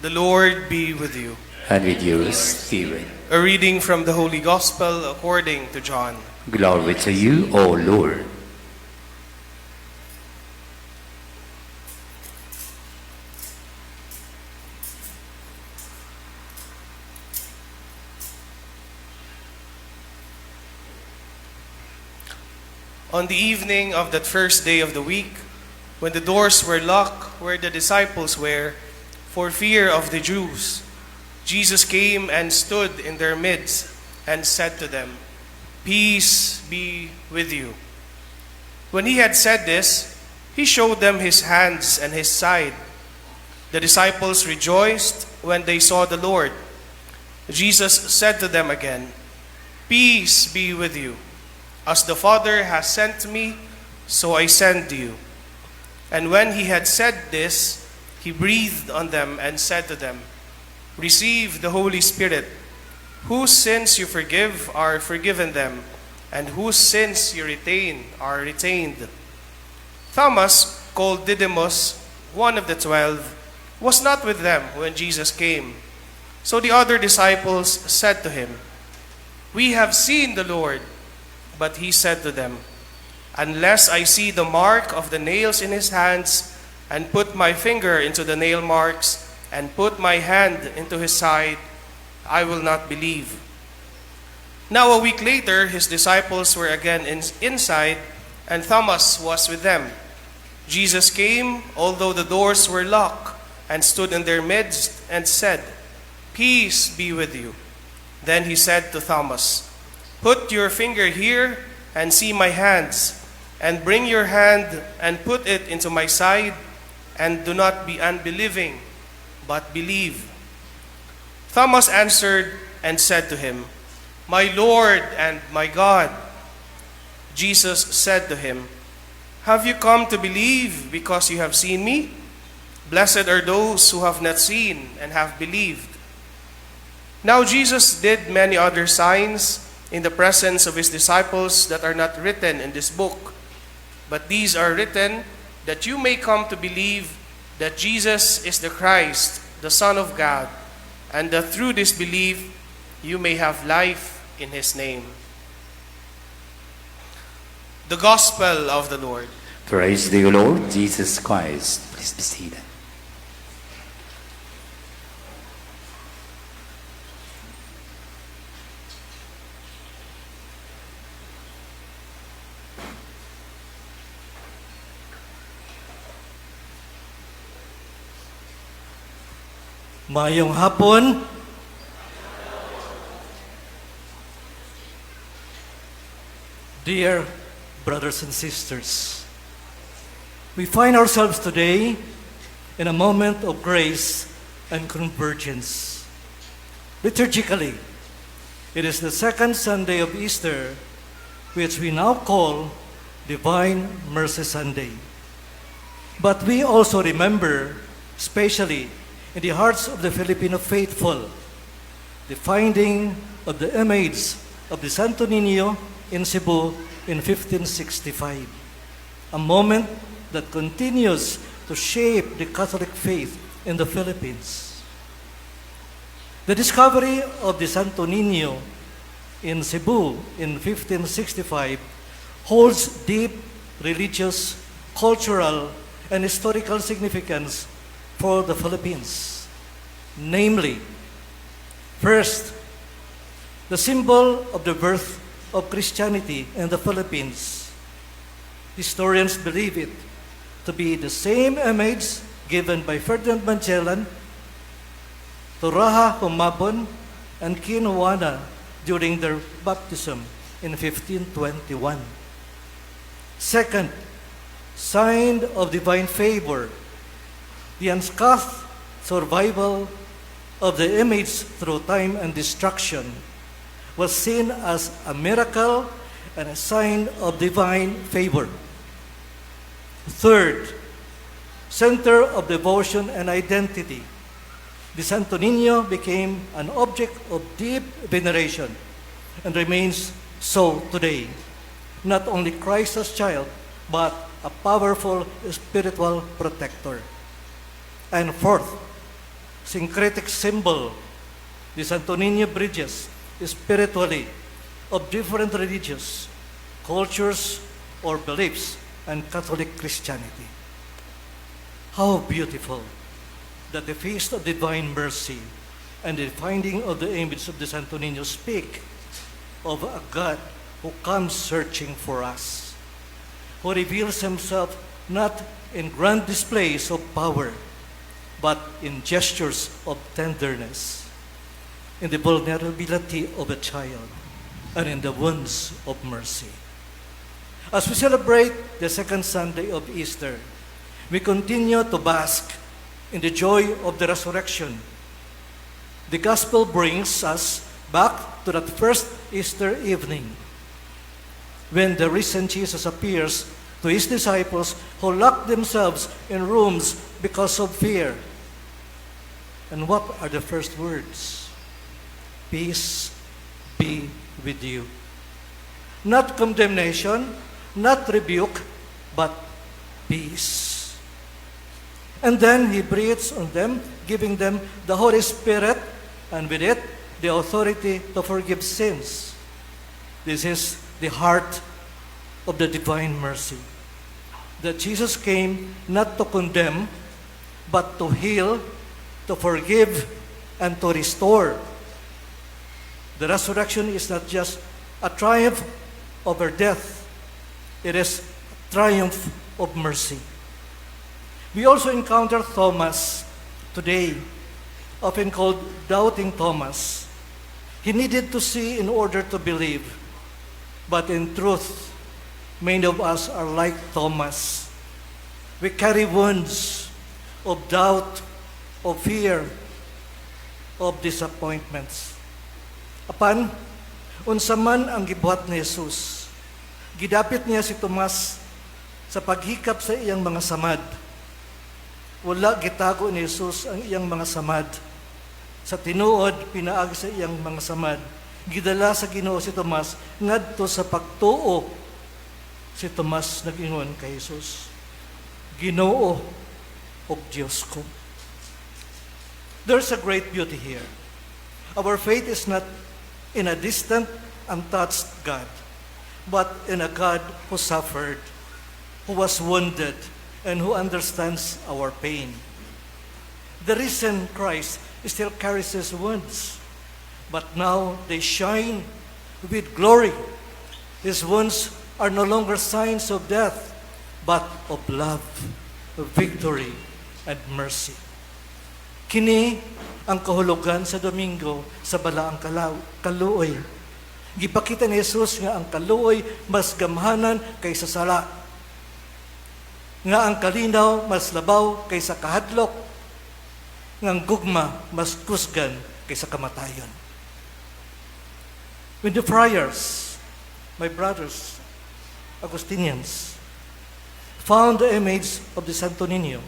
The Lord be with you. And with your spirit. A reading from the Holy Gospel according to John. Glory to you, O Lord. On the evening of that first day of the week, when the doors were locked where the disciples were, for fear of the Jews, Jesus came and stood in their midst and said to them, "Peace be with you." When he had said this, he showed them his hands and his side. The disciples rejoiced when they saw the Lord. Jesus said to them again, "Peace be with you. As the Father has sent me, so I send you." And when he had said this, he breathed on them and said to them, "Receive the Holy Spirit. Whose sins you forgive are forgiven them, and whose sins you retain are retained." Thomas, called Didymus, one of the 12, was not with them when Jesus came. So the other disciples said to him, "We have seen the Lord." But he said to them, "Unless I see the mark of the nails in his hands, and put my finger into the nail marks, and put my hand into his side, I will not believe." Now a week later, his disciples were again inside, and Thomas was with them. Jesus came, although the doors were locked, and stood in their midst and said, "Peace be with you." Then he said to Thomas, "Put your finger here and see my hands, and bring your hand and put it into my side, and do not be unbelieving, but believe." Thomas answered and said to him, "My Lord and my God." Jesus said to him, "Have you come to believe because you have seen me? Blessed are those who have not seen and have believed." Now Jesus did many other signs in the presence of his disciples that are not written in this book. But these are written that you may come to believe that Jesus is the Christ, the Son of God, and that through this belief you may have life in his name. The Gospel of the Lord. Praise the Lord Jesus Christ. Please be seated. Maayong hapon. Dear brothers and sisters, we find ourselves today in a moment of grace and convergence. Liturgically, it is the second Sunday of Easter, which we now call Divine Mercy Sunday. But we also remember, especially in the hearts of the Filipino faithful, the finding of the image of the Santo Niño in Cebu in 1565, a moment that continues to shape the Catholic faith in the Philippines. The discovery of the Santo Niño in Cebu in 1565 holds deep religious, cultural, and historical significance for the Philippines. Namely, first, the symbol of the birth of Christianity in the Philippines. Historians believe it to be the same image given by Ferdinand Magellan to Raha Humabon and Queen Juana during their baptism in 1521. Second, sign of divine favor, the unscathed survival of the image through time and destruction was seen as a miracle and a sign of divine favor. Third, center of devotion and identity. The Santo Niño became an object of deep veneration and remains so today. Not only Christ as child, but a powerful spiritual protector. And fourth, Syncretic symbol, the Santo Niño bridges spiritually of different religious cultures or beliefs and Catholic Christianity. How beautiful that the Feast of Divine Mercy and the finding of the image of the Santo Niño speak of a God who comes searching for us, who reveals himself not in grand displays of power, but in gestures of tenderness, in the vulnerability of a child, and in the wounds of mercy. As we celebrate the second Sunday of Easter, we continue to bask in the joy of the resurrection. The gospel brings us back to that first Easter evening when the risen Jesus appears to his disciples who locked themselves in rooms because of fear. And what are the first words? "Peace be with you." Not condemnation, not rebuke, but peace. And then he breathes on them, giving them the Holy Spirit, and with it, the authority to forgive sins. This is the heart of the divine mercy, that Jesus came not to condemn, but to heal, to forgive, and to restore. The resurrection is not just a triumph over death, it is a triumph of mercy. We also encounter Thomas today, often called Doubting Thomas. He needed to see in order to believe. But in truth, many of us are like Thomas. We carry wounds of doubt, of fear, of disappointments. Apan, unsa man ang gibuhat ni Jesus, gidapit niya si Tomas sa paghikap sa iyang mga samad. Wala gitago ni Jesus ang iyang mga samad. Sa tinuod, pinaagi sa iyang mga samad, gidala sa Ginoo si Tomas ngadto sa pagtuo. Si Tomas nag-ingon kay Jesus, "Ginoo ug Dios ko." There's a great beauty here. Our faith is not in a distant, untouched God, but in a God who suffered, who was wounded, and who understands our pain. The risen Christ still carries his wounds, but now they shine with glory. His wounds are no longer signs of death, but of love, of victory, and mercy. Kini ang kahulugan sa Domingo sa Balaang Kaluoy. Gipakita ni Jesus nga ang kaluoy mas gamhanan kaysa sala, nga ang kalinaw mas labaw kaysa kahadlok. Nga ang gugma mas kusgan kaysa kamatayon. When the friars, my brothers, Augustinians, found the image of the Santo Niño,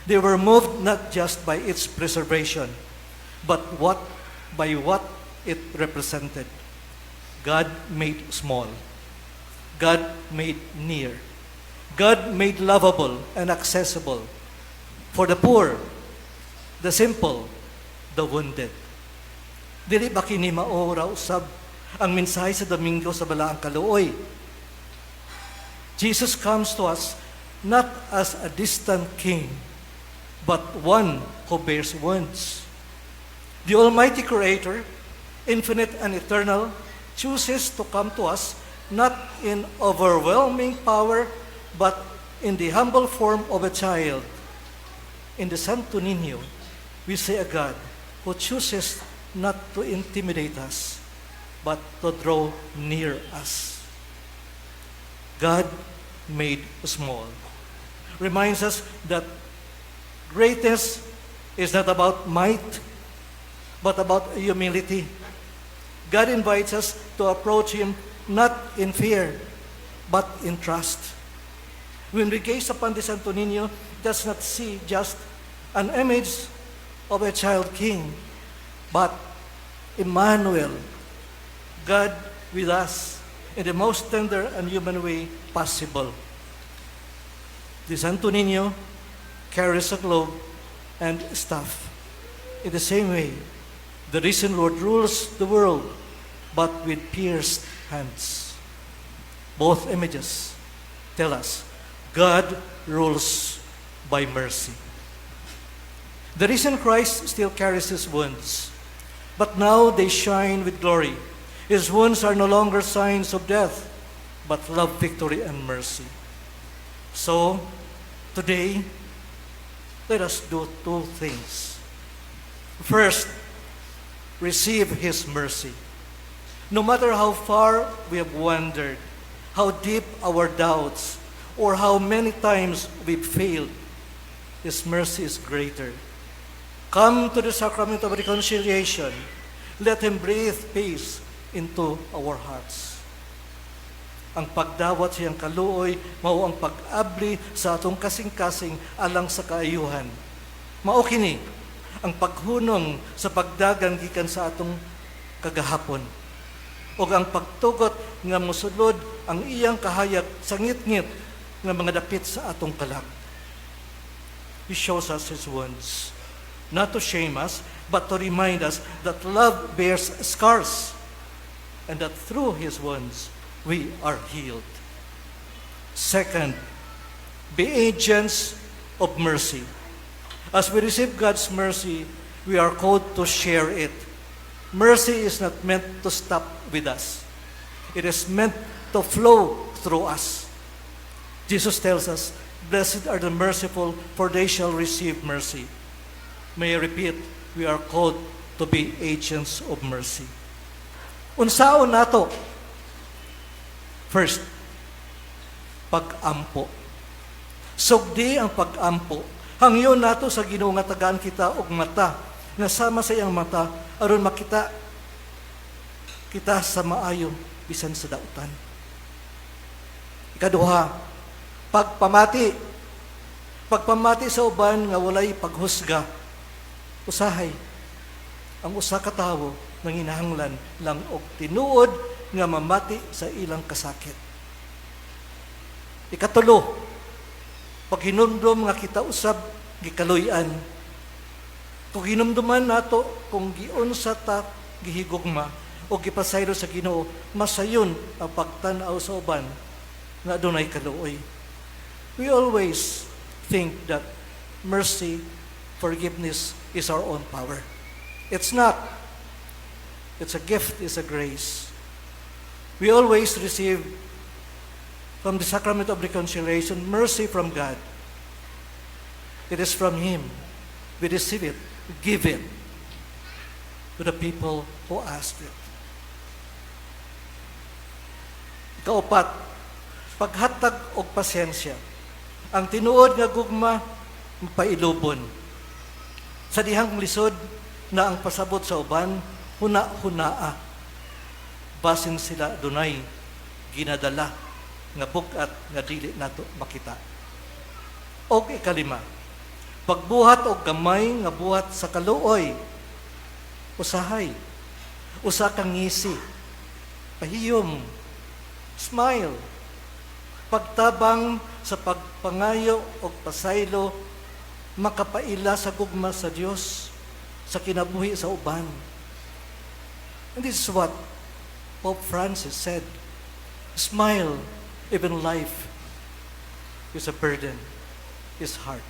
they were moved not just by its preservation, but what by what it represented. God made small, God made near, God made lovable and accessible for the poor, the simple, the wounded. Dili ba kini mao ra usab ang mensahe sa Domingo sa Balaang Kaluoy? Jesus comes to us not as a distant king, but one who bears wounds. The Almighty Creator, infinite and eternal, chooses to come to us not in overwhelming power, but in the humble form of a child. In the Santo Niño, we see a God who chooses not to intimidate us, but to draw near us. God made small reminds us that greatness is not about might, but about humility. God invites us to approach Him not in fear, but in trust. When we gaze upon the Santo Niño, does not see just an image of a child king, but Emmanuel, God with us in the most tender and human way possible. The Santo Niño carries a globe and staff. In the same way, the risen Lord rules the world, but with pierced hands. Both images tell us God rules by mercy. The risen Christ still carries his wounds, but now they shine with glory. His wounds are no longer signs of death, but love, victory, and mercy. So, today, let us do two things. First, receive His mercy. No matter how far we have wandered, how deep our doubts, or how many times we've failed, His mercy is greater. Come to the sacrament of reconciliation. Let Him breathe peace into our hearts. Ang pagdawat sa iyang kaluoy, mao ang pag-abli sa atong kasing-kasing alang sa kaayuhan. Mao kini ang paghunong sa pagdagan gikan sa atong kagahapon ug ang pagtugot nga mosulod ang iyang kahayag sa ngitngit nga mga dapit sa atong kalag. He shows us His wounds, not to shame us, but to remind us that love bears scars and that through His wounds we are healed. Second, be agents of mercy. As we receive God's mercy, we are called to share it. Mercy is not meant to stop with us. It is meant to flow through us. Jesus tells us, "Blessed are the merciful, for they shall receive mercy." May I repeat, we are called to be agents of mercy. Unsaon nato? First, pag-ampo. Sugdi ang pag-ampo. Hangyon nato sa Ginoo nga tagaan kita og mata nga sama sa iyang mata aron makita kita sa maayo bisan sa dautan. Ikaduha, pagpamati. Pagpamati sa uban nga walay paghusga. Usahay, ang usa ka tawo nanginahanglan lang og tinuod nga mamati sa ilang kasakit. Ikatulo, paghinumdom nga kita usab gikaluy-an. Kung hinumduman nato kung giunsa ta gihigugma o gipasaylo sa Ginoo, masayon ang pagtan-aw sa uban nga adunay kaluoy. We always think that mercy, forgiveness is our own power. It's not. It's a gift, it's a grace. We always receive from the sacrament of reconciliation mercy from God. It is from Him. We receive it, give it to the people who ask it. Ikaupat, paghatag og pasensya. Ang tinuod nga gugma mapailubon. Sa dihang lisod na ang pasabot sa uban, huna-hunaa. Basin sila dunay ginadala nga bug-at nga dili nato makita. Og ikalima, pagbuhat og gamay nga buhat sa kaluoy. Usahay, usa ka ngisi, pahiyom, smile, pagtabang sa pagpangayo og pasaylo, makapaila sa gugma sa Dios sa kinabuhi sa uban. And this is what Pope Francis said. "Smile, even life is a burden, is hard."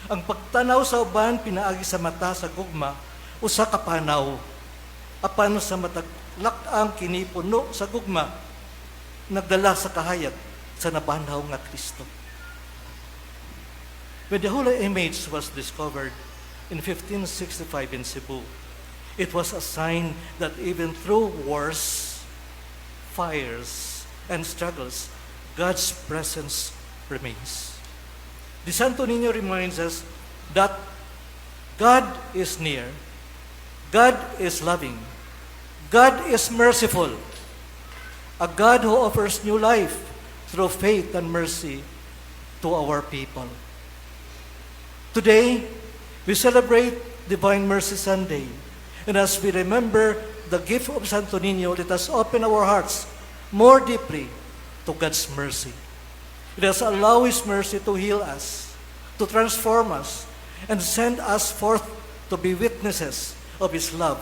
Ang pagtanaw sa uban pinaagi sa mata sa gugma usa ka panaw. Apan sa matag lak-ang kini puno sa gugma, nagdala sa kahayag sa nabanhaw nga Kristo. When the Holy Image was discovered in 1565 in Cebu, it was a sign that even through wars, fires, and struggles, God's presence remains. The Santo Niño reminds us that God is near, God is loving, God is merciful, a God who offers new life through faith and mercy to our people. Today, we celebrate Divine Mercy Sunday. And as we remember the gift of Santo Niño, let us open our hearts more deeply to God's mercy. Let us allow His mercy to heal us, to transform us, and send us forth to be witnesses of His love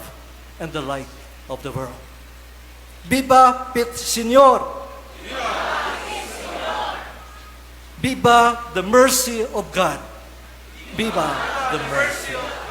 and the light of the world. Viva Pit Señor! Viva the mercy of God! Viva the mercy of God!